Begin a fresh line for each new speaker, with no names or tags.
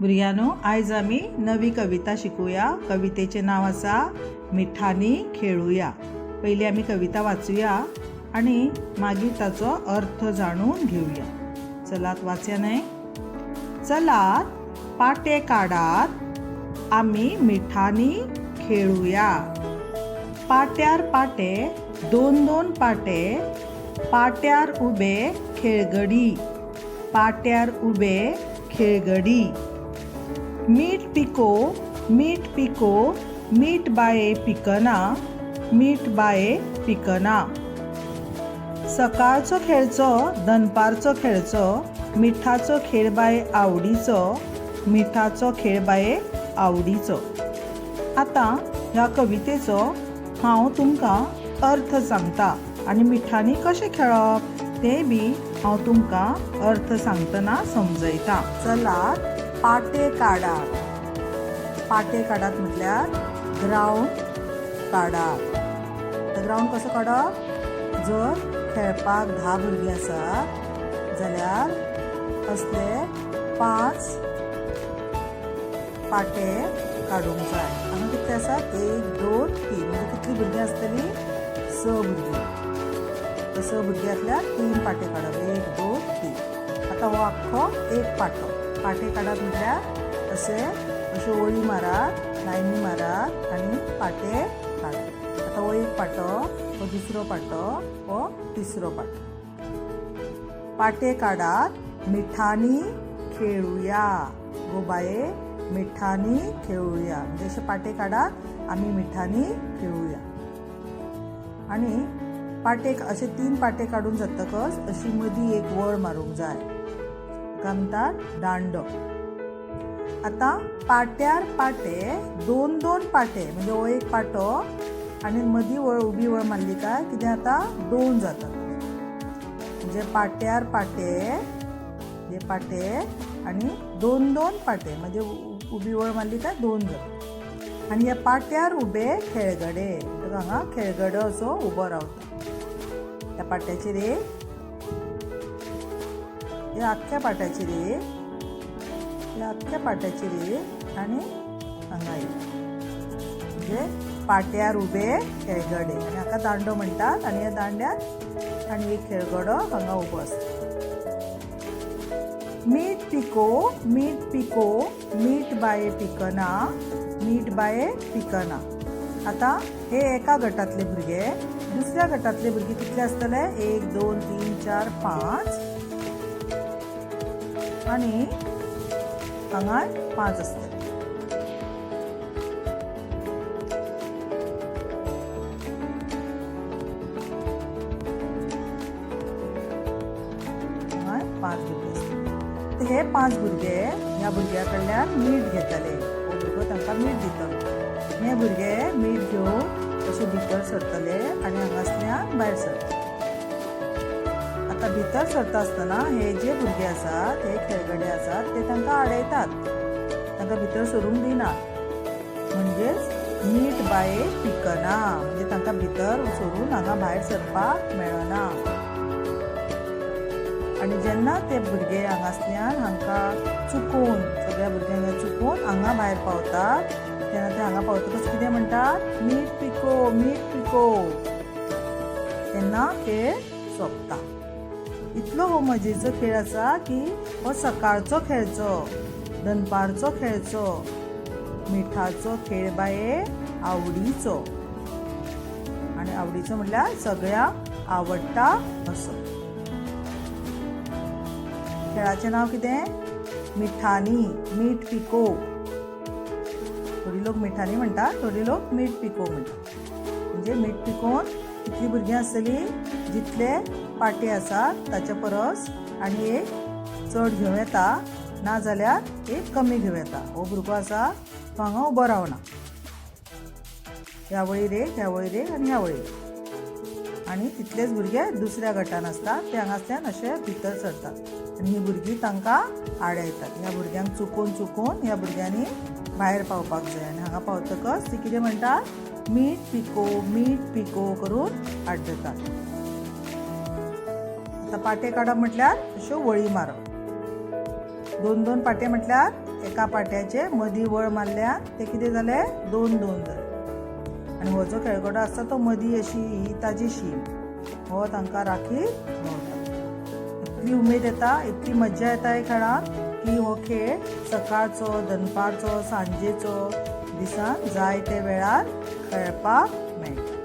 भुरग्यांनो, आयज आमी नवी कविता शिकूया. कवितेचें नांव आसा मिठांनी खेळुया. पयलीं आमी कविता वाचुया आनी मागीर ताचो अर्थ जाणून घेवया. चलात वाचया न्हय. चलात पाटे काडात, आमी मिठांनी खेळुया. पाट्यार पाटे, दोन दोन पाटे, पाट्यार उबे खेळगडी, पाट्यार उबे खेळगडी. मीठ पिको, मीठ पिको, मीठ बाये पिकना, मीठ बाये पिकना. सकाळचो खेळचो, दनपारचो खेळचो, मिठाचो खेळ बाये आवडीचो, मिठाचो खेळ बाये आवडीचो. आतां ह्या कवितेचो हांव तुमकां अर्थ सांगता आनी मिठांनी कशें खेळप तें बी हांव तुमकां अर्थ सांगतना समजयता. चलात पाटे काडात. पाटे काडात म्हटल्यार ग्रावंड काडात. आतां ग्रावंड कसो काडप? जर खेळपाक 10 भुरगीं आसात जाल्यार असले 5 पाटे काडूंक जाय. हांगा कितले आसात? 1 2 3. म्हणजे कितलीं भुरगीं आसतलीं? 6 भुरगीं. तर 6 भुरगीं आसल्यार 3 पाटे काडप. 1 2 3. आतां हो आख्खो एक पाटो. पाटे काडप म्हटल्यार अशे अश्यो वळी मारात, लायनी मारात आनी पाटे काडात. आतां हो एक पाटो, हो दुसरो पाटो, हो तिसरो पाटो. पाटे काडात, मिठांनी खेळुया. गो बाये, मिठांनी खेळुया. म्हणजे अशे पाटे काडात, आमी मिठांनी खेळुया. आनी पाटे अशे 3 पाटे काडून जातकच अशी मदीं एक वळ मारूंक जाय, ताका म्हणटात दांडो. आतां पाट्यार पाटे, दोन दोन पाटे, म्हणजे हो एक पाटो आनी मदीं वळ उबी वळ मारली काय कितें जाता? 2 जातात. म्हणजे पाट्यार पाटे, हे पाटे आनी दोन दोन पाटे, म्हणजे उबी वळ मारली काय 2 जातात. आनी ह्या पाट्यार उबे खेळगडे. हांगा खेळगडो असो उबो रावता ह्या पाट्याचेर एक, ह्या आख्ख्या पाट्याचेर एक, ह्या आख्ख्या पाट्याचेर एक आनी हांगा एक. म्हणजे पाट्यार उबे खेळगडे. आनी हाका दांडो म्हणटात. आनी ह्या दांड्यार आनी एक खेळगडो हांगा उबो आसता. मीठ पिको, मीठ पिको, मीठ बाये पिकना, मीठ बाये पिकना. आतां हे एका गटांतले भुरगे. दुसऱ्या गटांतले भुरगे कितले आसतले? 1 2 3 4 5 आनी हांगाय 5 आसतले. हांगाय 5 भुरगे आसतले. हे 5 भुरगे ह्या भुरग्या कडल्यान मीठ घेतले. हो भुरगो तांकां मीठ दितलो. हे भुरगे मीठ घेवन अशे भितर सरतले आनी हांगासल्यान भायर सरतले. आतां भितर सरता आसतना हे जे भुरगे आसात, हे खेळगडे आसात, ते तांकां आडयतात, तांकां भितर सरूंक दिनात. म्हणजेच मीठ बाये पिकना, म्हणजे तांकां भितर सरून हांगा भायर सरपाक मेळना. आनी जेन्ना ते भुरगे हांगासल्यान हांकां चुकोवन, सगळ्या भुरग्यांक चुकोवन हांगा भायर पावतात, तेन्ना ते हांगा पावतकच कितें म्हणटात? मीठ पिको, मीठ पिको. तेन्ना खेळ सोंपता. इतलो हो मजेचो खेळ आसा की हो सकाळचो खेळचो, दनपारचो खेळचो. मिठाचो खेळ बाये आवडीचो. आनी आवडीचो म्हटल्यार सगळ्यांक आवडटा असो. खेळाचें नांव कितें? मिठानी, मीठ पिको. थोडी लोक मिठानी म्हणटात, थोडी लोक मीठ पिको म्हणटात. म्हणजे मीठ पिकोन कितलीं भुरगीं आसतलीं? जितले पाटे आसात ताचे परस आनी एक चड घेवं येता, नाजाल्यार एक कमी घेवं येता. हो भुरगो आसा तो हांगा उबो रावना. ह्या वळीर एक, ह्या वळीर एक आनी ह्या वळीर. आनी तितलेच भुरगे दुसऱ्या गटान आसतात, ते हांगासल्यान अशे भितर सरतात आनी ही भुरगीं तांकां आडयतात. ह्या भुरग्यांक चुकोवन चुकोवन ह्या भुरग्यांनी भायर पावपाक जाय. आनी हांगा पावतकच ती कितें म्हणटात? मीठ पिको, मीठ पिको करून आड्डतात. आतां पाटे काडप म्हटल्यार अश्यो वळी मारप. दोन दोन पाटे म्हटल्यार एका पाट्याचे मदीं वळ मारल्यार ते कितें जालें, दोन दोन जाले. आनी हो जो खेळगडो आसता तो मदीं अशी ही ताजी शीम, हो तांकां राखीत भोंवता. इतली उमेद येता, इतली मज्जा येता हे खेळाक की हो खेळ सकाळचो, दनपारचो, सांजेचो, दिसान जायते वेळार खेळपाक मेळटा.